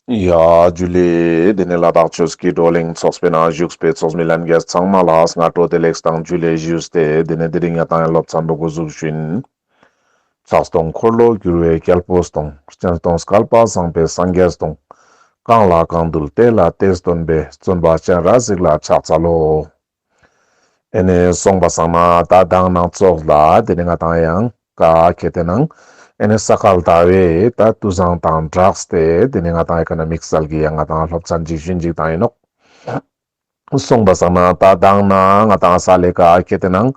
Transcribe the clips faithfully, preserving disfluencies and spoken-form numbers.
ཡ་ཇུ་ལེ། དེ་ནས་ལ་དྭགས་ཆོས་ཀྱི་བགྲོ་གླེང་ཚོགས་པའི་ནང་བཞུགས་པའི་ཚོགས་མི་ལྷན་རྒྱས་ཚང་མ་ལ་སྔ་དྲོ་བདེ་ལེགས་དང་ཇུ་ལེ་ཞུས་ཏེ། དེ་ནས་དེ་རིང་ང་ཏང་སློབ་ཚན་པོ་འགོ་འཛུགས་ཞུ་ཡིན། ཕྱག་སྟོང་འཁོར་ལོ་སྒྱུར་བའི་རྒྱལ་པོ་སྟོང་། སྤྱན་སྟོང་བསྐལ་པ་བཟང་པོའི་སངས་རྒྱས་སྟོང་། གང་ལ་གང་འདུལ་དེ་ལ་དེ་སྟོན་པའི། བརྩོན་པ་སྤྱན་རས་གཟིགས་ལ་ཕྱག་འཚལ་ལོ། ཨེ་ནེ་སོང་པ་སང་ན་ད་མདང་ནང་ཚོགས་ལ་དེ་ནེ་ང་ཏང་ཡང་ཀ་ཁེ་ཏེ་ནང་ཨེ་ནེ་ས་ག་ཟླ་བའི་ད་དུས་བཟང་དང་སྦྲགས་ཏེ་དེ་ནེ་ང་ཏང་ཨེ་ཀ་ན་དམིགས་བསལ་གྱི་ཡང་ང་ཏང་སློབ་ཚན་ཅིག་ཞུ་ཡིན་ཅིག་དང་ཡིན་ནོག། སོང་པ་སང་ན་ད་མདང་ནང་ང་ཏང་ས་ལེ་ཀ་ཁེ་ཏེ་ནང་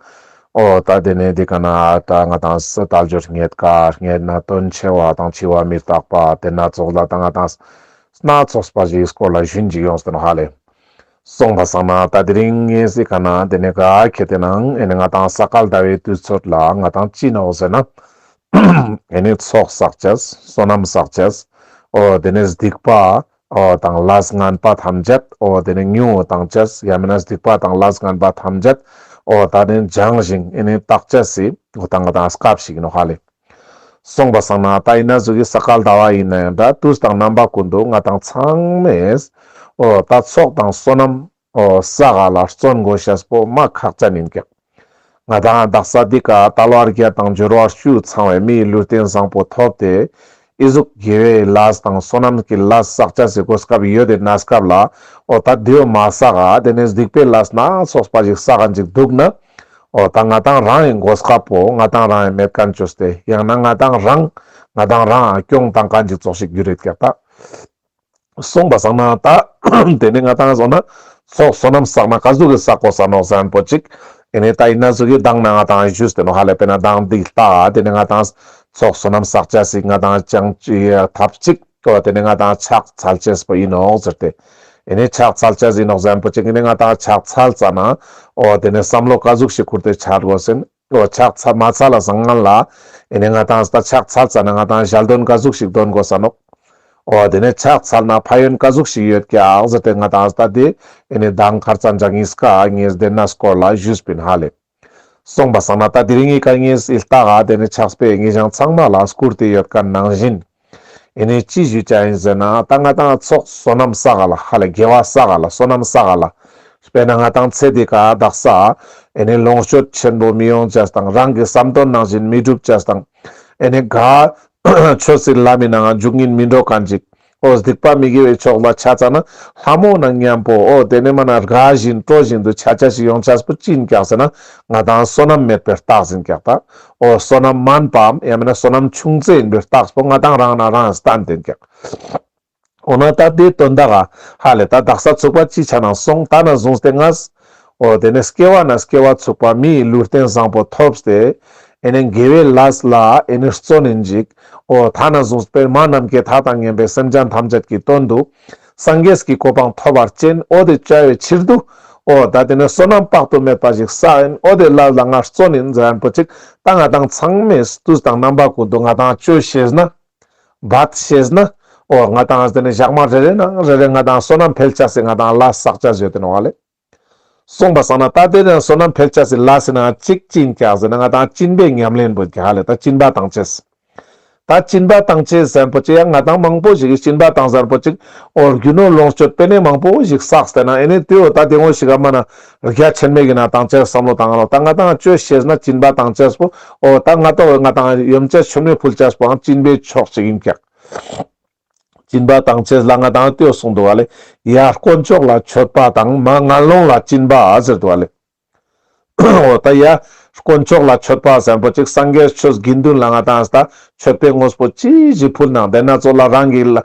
འོ་ད་དེ་ནེ་དེ་ཀ་ན་ད་ང་ཏང་ས་དལ་འབྱོར་རྙེད་དཀའ། རྙེད་ན་དོན་ཆེ་བ་དང་འཆི་བ་མི་རྟག་པ་དེ་ན་ཚོགས་ལ་ད་ང་ཏང་སྣ་ཚོགས་པ་ཞིག་སྐོར་ལ་ཞུ་ཡིན་ཅིག་ཡོངས་ཏེ་ནོག་ཧ་ལེ། སོང་པ་སང་ན་ད་དེ་རིང་ངས་ཟེར་ཁ་ན་དེ་ནེ་ག་ཁེ་ཏེ་ནང་ཨེ་ནེ་ང་ཏང་ས་ག་ཟླ་བའི་དུས་ཚོད་ལ་ང་ཏང་ཅི་ནོག་ཟེར་ན་ཨེ་ནེ་ཚོགས་བསགས་ཅེས། བསོད་ནམས་བསགས་ཅེས། འོ་དེ་ནེ་སྡིག་པ་འོ་དང་ལས་ངན་པ་ཐམས་ཅད་འོ་དེ་ནེ་ཉུང་ངུ་བཏང་ཅེས། ཡང་མིན་ན་སྡིག་པ་དང་ལས་ངན་པ་ཐམས་ཅད་འོ་ད་ནི་སྦྱང་ཞིང་ཨེ་ནེ་དག་ཅེས་སི་འོ་ད་ང་ཏང་སྐབས་ཤིག་ནོག་ཧ་ལེ། སོང་པ་སང་ན་ད་ཡིན་ན་ཟུག་གི་ས་ག་ཟླ་བ་ཡིན་ན་ཡང་འདྲ་དུས་དང་རྣམ་པ་ཀུན་ཏུ་ང་ཏང་ཚང་མས་འོ་ད་ཚོགས་དང་བསོད་ནམས་འོ་བསགས་ག་ལ་བརྩོན་དགོས་ཤེས་པོ་མ་ཁག་ཅན་ཡིན་ཀྱག། ང་ཏང་དག་ས་འདི་ཀ་དལ་བ་བརྒྱད་དང་འབྱོར་བ་བཅུ་ཚང་བའི་མིའི་ལུས་རྟེན་བཟང་པོ་ཐོབ་སྟེ་ཨི་ཟུག་དགེ་བའི་ལས་དང་བསོད་ནམས་ཀྱི་ལས་བསགས་ཅེས་སི་གོ་སྐབས་ཡོད་དེ་ན་སྐབས་ལ་འོ་ད་དེའོ་མ་བསགས་ག་དེ་ནེ་སྡིག་པའི་ལས་སྣ་ཚོགས་པ་ཞིག་བསགས་ག་ཅིག་འདུག་ན། འོ་ད་ང་ཏང་རང་ཡིན་གོ་སྐབས་པོ་ང་ཏང་རང་ཡིན་མེད་མཁན་བཅོས་ཏེ་ཡང་ན་ང་ཏང་རང་ང་ཏང་རང་སྐྱོང་བཏང་མཁན་ཅིག་ཙོགས་ཤིག་འགྱུར་ཡོད་ཀྱག་ད། སོང་པ་སང་ན་ད་དེ་ནེ་ང་ཏང་སོང་ན་ཚོགས་བསོད་ནམས་བསགས་ན་ག་ཟུག་གི་བསགས་དགོས་ས་ནོག་ཟེར་ན་པོ་ཅིག་ཨེ་ནེ་ད་ཡིན་ན་ཟུག་གི་མདང་ན་ང་ཏང་ཞུས་ཏེ་ནོག་ཧ་ལེ། དཔེར་ན་མདང་འདི་ལྟ་དེ་ནེ་ང་ཏང་ཚོགས་བསོད་ནམས་བསགས་ཅེས་སི་ང་ཏང་ཅང་ཅི་ཐབས་ཅིག་འོ་དེ་ནེ་ང་ཏང་ཕྱག་འཚལ་ཅེས་པོ་ཡིན་ནོག་ཟེར་ཏེ། ཨེ་ནེ་ཕྱག་འཚལ་ཅེས་ཡིན་ནོག་ཟེར་ན་པོ་ཅིག་ཨེ་ནེ་ང་ཏང་ཕྱག་འཚལ་ཙ་ན་འོ་དེ་ནེ་བསམ་བློ་ག་ཟུག་ཞིག་ཁུར་ཏེ་འཆར་དགོས་ཟེར་ན། འོ་ཕྱག་འཚལ་མ་འཚལ་ལ་སང་སྔན་ལ་ཨེ་ནེ་ང་ཏང་ད་ཕྱག་འཚལ་ཙ་ན་ང་ཏང་ཞལ་འདོན་ག་ཟུག་ཞིག་འདོན་དགོས་ས་ནོག། འོ་དེ་ནེ་ཕྱག་འཚལ་ན་ཕན་ཡོན་ག་ཟུག་ཞིག་ཡོད་ཀྱག་ཟེར་ཏེ་ང་ཏང་ད་དེ་ཨེ་ནེ་མདང་ཁར་ཙ་འདྲ་གཉིས་ཀ་ངས་དེ་ན་སྐོར་ལ་ཞུས་པིན་ཧ་ལེ། སོང་པ་སང་ན་ད་དེ་རིང་ངི་ཀ་ངས་ཨི་ལྟ་ག་དེ་ནེ་ཕྱག་དཔེ་ངེད་ཅག་ཚང་མ་ལ་བསྐུར་ཏེ་ཡོད་མཁན་ནང་བཞིན། ཨེ་ནེ་ཅི་ཞུ་ཅ་ཡིན་ཟེར་ན་ད་ང་ཏང་ཚོགས་བསོད་ནམས་བསགས་ག་ལ་ཧ་ལེ་དགེ་བ་བསགས་ག་ལ་བསོད་ནམས་བསགས་ག་ལ། དཔེར་ན་ང་ཏང་ཚེ་འདི་ཀ་དག་ས་ཨེ་ནེ་ལོངས་སྤྱོད་ཆེན་པོ་མི་ཡོང་ཅེས་དང་རང་གི་བསམ་དོན་ནང་བཞིན་མི་འགྲུབ་ཅེས་དང་ཨེ་ནེ་ག་ཆོས་སི་ལམ་མི་ནང་འཇུག་ཉིན་མི་འགྲོ་མཁན་ཅིག་འོ་སྡིག་པ་མི་དགེ་བའི་ཕྱོགས་ལ་ཆ་ཙ་ན་ལྷ་མོ་ནང་མཉམ་པོ་འོ་དེ་ནེ་མ་ན་དགའ་བཞིན་སྤྲོ་བཞིན་དུ་ཆ་ཆ་ཞིག་ཡོང་ཅེས་པོ་ཅི་ཡིན་ཀྱག་ཟེར་ན་ང་ཏང་བསོད་ནམས་མེད་པའི་རྟགས་ཡིན་ཀྱག་ད། འོ་བསོད་ནམས་དམན་པའམ་ཡང་མིན་ན་བསོད་ནམས་ཆུང་ཙེ་ཡིན་པའི་རྟགས་པོ་ང་ཏང་རང་ན་རང་བསྟན་ཏེ་ཡིན་ཀྱག། འོ་ན་ད་དེའི་དོན་དག་ག་ཧ་ལེ་ད་དག་ས་ཚུགས་པ་ཅི་ཆ་ན་སོང་ད་ན་བཟུང་སྟེ་ངས། འོ་དེ་ནེ་སྐྱེ་བ་ན་སྐྱེ་བ་ཚུགས་པ་མིའི་ལུས་རྟེན་བཟང་པོ་ཐོབ་སྟེ། ཨེ་ནེ་དགེ་བའི་ལས་ལ་ཨེ་ནེ་བརྩོན་ཡིན་ཅིག། འོ་ཐ་ན་བཟུང་སྟེ་མ་ནམ་མཁའི་མཐའ་དང་མཉམ་པའི་སེམས་ཅན་ཐམས་ཅད་ཀྱི་དོན་དུ། སངས་རྒྱས་ཀྱི་གོ་འཕང་ཐོབ་པར་བྱེད། འོ་དེ་བྱ་བའི་ཕྱིར་དུ། འོ་ད་དེ་ནེ་བསོད་ནམས་དཔག་ཏུ་མེད་པ་ཞིག་བསགས་ཡིན། འོ་དེ་ལ་ལ་ང་བརྩོན་ཡིན་ཟེར་མཁན་པོ་ཅིག་ད་ང་ཏང་ཚང་མས་དུས་དང་རྣམ་པ་ཀུན་ཏུ་ང་ཏང་བཅོ་ཤེས་ན། འབད་ཤེས་ན། འོ་ང་ཏང་དེ་ནེ་ཞག་མ་རེ་རེ་ནང་རེ་རེ་ང་ཏང་བསོད་ནམས་འཕེལ་ཅེས་སི་ང་ཏང་ལས་བསགས་ཅེས་ཡོད་དེ་ནོག་ཧ་ལེ། སོང་པ་སང་ན་ད་དེ་ནེ་བསོད་ནམས་འཕེལ་ཅེས་སི་ལས་སི་ནང་གཅིག་ཅི་ཡིན་ཀྱག་ཟེར་ན་ང་ཏང་སྦྱིན་པའི་ཉམས་ལེན་པོ་ཡིན་ཀྱག་ཧ་ལེ། ད་སྦྱིན་པ་བཏང་ཅེས། ད་སྦྱིན་པ་བཏང་ཅེས་ཟེར་མཁན་པོ་ཅིག་ཡང་ང་ཏང་མང་པོ་ཞིག་གི་སྦྱིན་པ་བཏང་ཟེར་མཁན་པོ་ཅིག་འོ་རྒྱུ་ནོར་ལོངས་སྤྱོད་དཔེ་ནེ་མང་པོ་ཞིག་བསགས་ཏེ་ན་ཨེ་ནེ་དེའོ་ད་དེ་ངོ་ཞིག་ག་མ་ན་རྒྱ་ཆེན་མོ་གི་ནང་བཏང་ཅེས་བསམ་བློ་བཏང་ང་ནོག། ད་ང་ཏང་བཅོ་ཤེས་ན་སྦྱིན་པ་བཏང་ཅེས་པོ་འོ་ད་ང་ཏང་ང་ཏང་ཡོན་ཆབ་མཆོད་མེ་ཕུལ་ཅེས་པོའང་སྦྱིན་པའི་ཕྱོགས་ཤིག་ཡིན་ཀྱག། སྦྱིན་པ་བཏང་ཅེས་ལ་ང་ཏང་དེའོ་གསུངས་འདུག་ཧ་ལེ། ཡ་དཀོན་མཆོག་ལ་མཆོད་པ་དང་མ་ངན་སློང་ལ་སྦྱིན་པ་ཟེར་འདུག་ཧ་ལེ། འོ་ད་ཡ་དཀོན་མཆོག་ལ་མཆོད་པ་ཟེར་མཁན་པོ་ཅིག་སངས་རྒྱས་ཆོས་དགེ་འདུན་ལ་ང་ཏང་ད་མཆོད་པའི་དངོས་པོ་ཅི་ཞིག་ཕུལ་ནའང་དེ་ན་ཚོགས་ལ་རང་གི་བླ་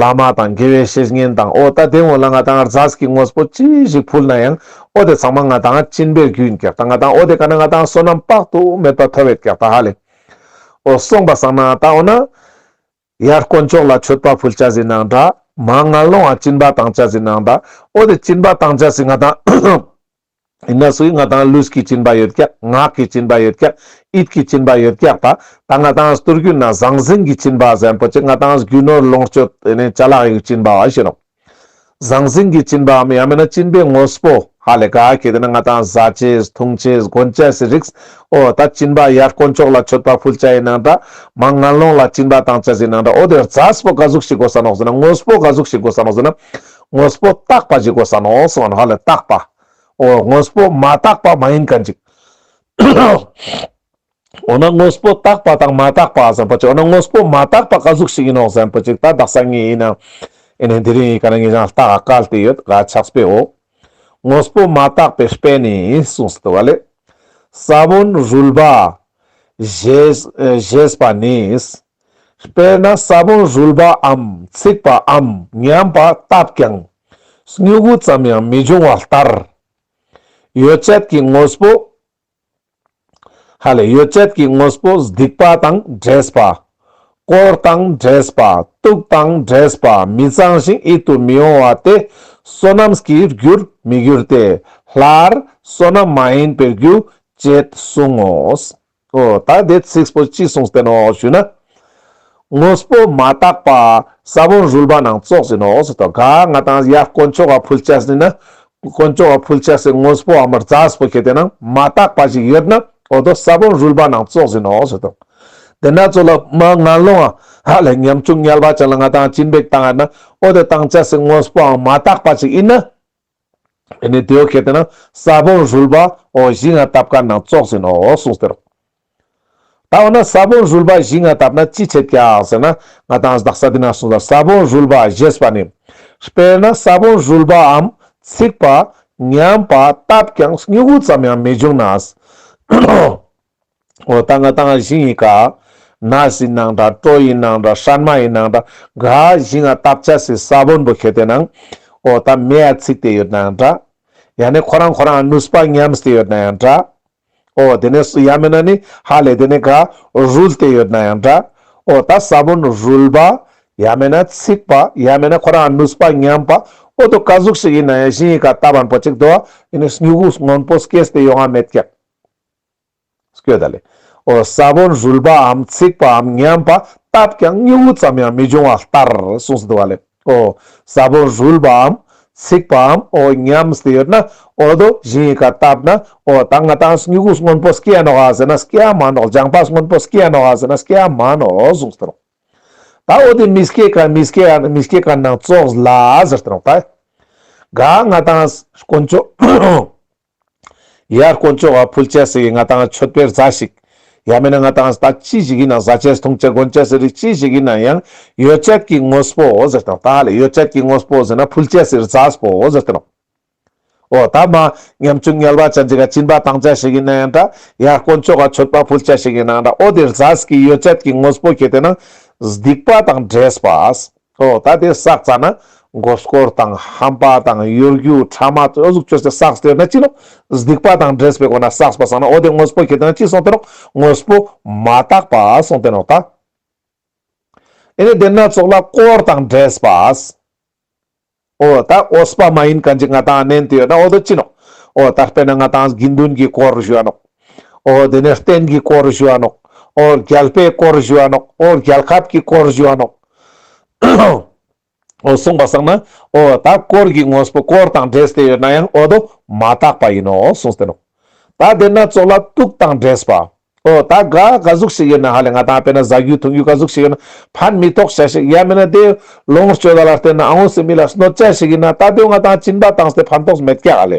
མ་དང་དགེ་བའི་བཤེས་གཉེན་དང་འོ་ད་དེ་འོ་ལ་ང་ཏང་རྫས་ཀྱི་དངོས་པོ་ཅི་ཞིག་ཕུལ་ན་ཡང་འོ་དེ་ཚང་མ་ང་ཏང་སྦྱིན་པའི་རྒྱུ་ཡིན་ཀྱག། ད་ང་ཏང་འོ་དེ་ཀ་ན་ང་ཏང་བསོད་ནམས་དཔག་ཏུ་མེད་པ་ཐོབ་ཡོད་ཀྱག་ད་ཧ་ལེ། འོ་སོང་པ་སང་ན་ད་འོ་ན། ཡར་དཀོན་མཆོག་ལ་མཆོད་པ་ཕུལ་ཅེས་ཡིན་ནའང་འདྲ། མ་ངན་སློང་ང་སྦྱིན་པ་བཏང་ཅེས་ཡིན་ནའང་འདྲ། འོ་དེ་སྦྱིན་པ་བཏང་ཅེས་ཡིན་ང་ཏང་། ཡིན་ན་སུ་ཡིན་ང་ཏང་ལུས་ཀྱི་སྦྱིན་པ་ཡོད་ཀྱག། ངག་གི་སྦྱིན་པ་ཡོད་ཀྱག། ཡིད་ཀྱི་སྦྱིན་པ་ཡོད་ཀྱག་ད། ད་ང་ཏང་སྟོད་རྒྱུད་ན་ཟང་ཟིང་གི་སྦྱིན་པ་ཟེར་མཁན་པོ་ཅིག་ང་ཏང་རྒྱུ་ནོར་ལོངས་སྤྱོད་ཨེ་ནེ་ཅ་ལག་གི་སྦྱིན་པ་ཨ་ཞེ་ནོག། ཟང་ཟིང་གི་སྦྱིན་པའམ་ཡང་མིན་ན་སྦྱིན་པའི་དངོས་པོ། ཧ་ལེ་ག་ཁེ་ཏེ་ན་ང་ཏང་ཟ་ཅེས་འཐུང་ཅེས་གོན་ཅེས་སི་རིགས། འོ་ད་སྦྱིན་པ་ཡར་དཀོན་མཆོག་ལ་མཆོད་པ་ཕུལ་ཅེས་ཡིན་ནང་འདྲ། མར་ངན་སློང་ལ་སྦྱིན་པ་བཏང་ཅེས་ཡིན་ནང་འདྲ། འོ་དེ་རྫས་པོ་ག་ཟུག་ཞིག་དགོས་ས་ནོག་ཟེར་ན། དངོས་པོ་ག་ཟུག་ཞིག་དགོས་ས་ནོག་ཟེར་ན། དངོས་པོ་དག་པ་ཞིག་དགོས་ས་ནོག་གསུངས་ནོག་ཧ་ལེ། དག་པ། འོ་དངོས་པོ་མ་དག་པ་མ་ཡིན་མཁན་ཅིག་འོ་ན་དངོས་པོ་དག་པ་དང་མ་དག་པ་ཟེར་པོ་ཅིག་འོ་ན་དངོས་པོ་མ་དག་པ་ག་ཟུག་ཞིག་ཡིན་ནོག་ཟེར་པོ་ཅིག་ད་དག་ས་ངེས་ཡིན་ན། ཨེ་ནེ་དེ་རིང་ཡི་ག་ན་ངེས་ཀྱང་ལྟ་ག་བཀལ་ཏེ་ཡོད་ག་ཕྱག་དཔེའོ། དངོས་པོ་མ་དག་པའི་དཔེ་ནི་གསུངས་སུ་འདུག་ག་ལེ། ས་བོན་རུལ་པ་ཞེས་ཨེ་ཞེས་པ་ནི། དཔེར་ན་ས་བོན་རུལ་པའམ་ཚིག་པའམ་ཉམས་པ་བཏབ་ཀྱང་སྨྱུ་གུ་ཙམ་ཡང་མི་འབྱུང་བ་ལྟར། ཡོ་བྱད་ཀྱི་དངོས་པོ། ཧ་ལེ་ཡོ་བྱད་ཀྱི་དངོས་པོ་སྡིག་པ་དང་འདྲེས་པ། དཀོར་དང་འདྲེས་པ། དུག་དང་འདྲེས་པ་མི་གཙང་ཞིང་ཡིད་དུ་མི་འོང་བ་སྟེ་བསོད་ནམས་ཀྱི་རྒྱུར་མི་འགྱུར་ཏེ། སླར་བསོད་ནམས་མ་ཡིན་པའི་རྒྱུ་བྱེད་གསུང་ངོ་། འོ་ད་དེ་ཚིགས་པོ་ཅི་གསུངས་ཏེ་ནོག་ཞུ་ན། དངོས་པོ་མ་དག་པ། ས་བོན་རུལ་པ་ནང་ཙོགས་ཡིན་ནོག་ཟེར་ཏོ། ག་ང་ཏང་ཡར་དཀོན་མཆོག་ག་ཕུལ་ཅེས་ཡིན་ན། དཀོན་མཆོག་ག་ཕུལ་ཅེས་སི་དངོས་པོའམ་རྫས་པོ་ཁེ་ཏེ་ན་མ་དག་པ་ཞིག་ཡོད་ན་འོ་དོ་ས་བོན་རུལ་པ་ནང་ཙོགས་ཡིན་ནོག་ཟེར་ཏོ། དེ་ན་ཙོགས་ལ་མར་ངན་སློང་ང་ཧ་ལེ་ཉམ་ཆུང་ངལ་བ་ཅན་ལ་ང་ཏང་སྦྱིན་པ་བཏང་ན་འོ་དེ་བཏང་ཅེས་སི་དངོས་པོའམ་མ་དག་པ་ཞིག་ཡིན་ན། ཨེ་ནེ་དེའོ་ཁེ་ཏེ་ན་ས་བོན་རུལ་པ་འོ་ཞིང་ང་བཏབ་མཁན་ནང་ཙོགས་ཡིན་ནོག་གསུངས་ཏེ་རོ། ད་འོ་ན་ས་བོན་རུལ་པ་ཞིང་ང་བཏབ་ན་ཅི་བྱེད་ཀྱག་ཟེར་ན། ང་ཏང་དག་ས་དེ་ན་གསུངས་ས་ས་བོན་རུལ་པ་ཞེས་པ་ནི། དཔེར་ན་ས་བོན་རུལ་པའམ་ཚིག་པ་ཉམས་པ་བཏབ་ཀྱང་སྨྱུ་གུ་ཙམ་ཡང་མི་འབྱུང་ན། འོ་ད་ང་ཏང་ཞིང་ཡི་ག་ནས་ཡིན་ནང་འདྲ། གྲོ་ཡིན་ནང་འདྲ། སྲན་མ་ཡིན་ནང་འདྲ། ག་ཞིང་ང་བཏབ་ཅེས་སི་ས་བོན་པོ་ཁེ་ཏེ་ན་འོ་ད་མེ་ཡ་ཚིག་སྟེ་ཡོད་ནང་འདྲ། ཡང་ན་ཁོ་རང་ཁོ་རང་ནུས་པ་ཉམས་ཏེ་ཡོད་ན་ཡང་འདྲ། འོ་དེ་ནས་ཡང་མེད་ན་ནི་ཧ་ལེ་དེ་ནས་ག་རུལ་ཏེ་ཡོད་ན་ཡང་འདྲ། འོ་ད་ས་བོན་རུལ་པ་ཡང་མེད་ན་ཚིག་པ་ཡང་མེད་ན་ཁོ་རང་ནུས་པ་ཉམས་པ་འོ་དོ་ག་ཟུག་ཞིག་ཡིན་ན་ཡང་ཞིང་ཡི་ག་བཏབ་པ་པོ་ཅིག་དོ་ཡིན་ན་སྨྱུ་གུ་སྔོན་པོ་སྐྱེས་ཏེ་ཡོང་ང་མེད་ཀྱག་སྐྱོད་ད་ལེ། འོ་ས་བོན་རུལ་པའམ་ཚིག་པའམ་ཉམས་པ་བཏབ་ཀྱང་སྨྱུ་གུ་ཙམ་ཡང་མི་འབྱུང་བ་ལྟར་གསུངས་སུ་འདུག་ག་ལེ། འོ་ས་བོན་རུལ་པའམ་ཚིག་པའམ་འོ་ཉམས་ཏེ་ཡོད་ན་འོ་དོ་ཞིང་ཡི་ག་བཏབ་ན་འོ་ད་ང་ཏང་སྨྱུ་གུ་སྔོན་པོ་སྐྱེ་ཡ་ནོག་ག་ཟེར་ན་སྐྱེ་ཡ་མ་ནོག་ལྗང་པ་སྔོན་པོ་སྐྱེ་ཡ་ནོག་ག་ཟེར་ན་སྐྱེ་ཡ་མ་ནོག་གསུངས་སུ་འདུག་ད་འོ་དེ་མི་སྐྱེ་མཁན་མི་སྐྱེ་མཁན་མི་སྐྱེ་མཁན་ནང་ཙོགས་ལ་ཟེར་ཏེ་ནོག་ད་ག་ང་ཏང་དཀོན་མཆོག་ཡར་དཀོན་མཆོག་ག་ཕུལ་ཅེས་སི་ང་ཏང་མཆོད་པའི་རྫས་ཤིག་ཡང་མེད་ན་ང་ཏང་ད་ཅི་ཞིག་ཡིན་ན་ཟ་ཅེས་འཐུང་ཅེས་གོན་ཅེས་སི་རིགས་ཅི་ཞིག་ཡིན་ན་ཡང་ཡོ་བྱད་ཀྱི་དངོས་པོ་ཟེར་ཏེ་ནོག་ད་ལེ་ཡོ་བྱད་ཀྱི་དངོས་པོ་ཟེར་ན་ཕུལ་ཅེས་སི་རྫས་པོ་ཟེར་ཏེ་ནོག་འོ་ད་མ་ཉམ་ཆུང་ངལ་བ་ཅན་ཅིག་ག་སྦྱིན་པ་བཏང་ཅེས་ཞིག་ཡིན་ན་ཡང་འདྲ། ཡར་དཀོན་མཆོག་ག་མཆོད་པ་ཕུལ་ཅེས་ཞིག་ཡིན་ན་ཡང་འདྲ། འོ་དེ་རྫས་ཀྱི་ཡོ་བྱད་ཀྱི་དངོས་པོ་ཁེ་ཏེ་ན་སྡིག་པ་དང་འདྲེས་པ། འོ་ད་དེ་བསགས་ཙ་ན་མགོ་སྐོར་དང་ཧམ་པ་དང་གཡོ་སྒྱུ་ཕྲ་མ་འོ་ཟུག་ཅོས་ཏེ་བསགས་ཏེ་ཡོད་ན་ཅི་ནོག་སྡིག་པ་དང་འདྲེས་པའི་སྒོ་ནས་བསགས་པ་སང་ན་འོ་དེ་དངོས་པོ་ཁེ་ཏེ་ན་ཅི་སོང་སྟེ་ནོག་དངོས་པོ་མ་དག་པ་སོང་སྟེ་ནོག་ད་ཨེ་ནེ་དེ་ན་ཙོགས་ལ་དཀོར་དང་འདྲེས་པ། འོ་ད་འོས་པ་མ་ཡིན་མཁན་ཅིག་ང་ཏང་ནན་ཏེ་ཡོད་ན་འོ་དོ་ཅི་ནོག་འོ་ད་དཔེར་ན་ང་ཏང་དགེ་འདུན་གྱི་དཀོར་ཞུ་བ་ནོག་འོ་དེ་ནས་རྟེན་གྱི་དཀོར་ཞུ་བ་ནོག་འོ་རྒྱལ་པོའི་དཀོར་ཞུ་བ་ནོག་འོ་རྒྱལ་ཁབ་ཀྱི་དཀོར་ཞུ་བ་ནོག་འོ་གསུངས་པ་སང་ན་འོ་ད་དཀོར་གྱི་དངོས་པོ་དཀོར་དང་འདྲེས་ཏེ་ཡོད་ན་ཡང་འོ་དོ་མ་དག་པ་ཡིན་ནོག་གསུངས་ཏེ་ནོག་ད་དེ་ན་ཙོགས་ལ་དུག་དང་འདྲེས་པ། འོ་ད་ག་ག་ཟུག་ཞིག་ཡིན་ན་ཧ་ལེ་ང་ཏང་དཔེར་ན་ཟ་རྒྱུ་འཐུང་རྒྱུ་ག་ཟུག་ཞིག་ཡིན་ན་ཕན་མི་ཐོགས་ཤ་ཞིག་ཡང་མེད་ན་དེ་ལོངས་སྤྱོད་ད་ལ་བརྟེན་ན་ཨ་འོ་སི་མི་ལ་གནོད་ཅེས་ཞིག་ཡིན་ན་ད་དེ་ང་ཏང་སྦྱིན་པ་བཏང་སྟེ་ཕན་ཐོགས་མེད་ཀྱག་ཧ་ལེ།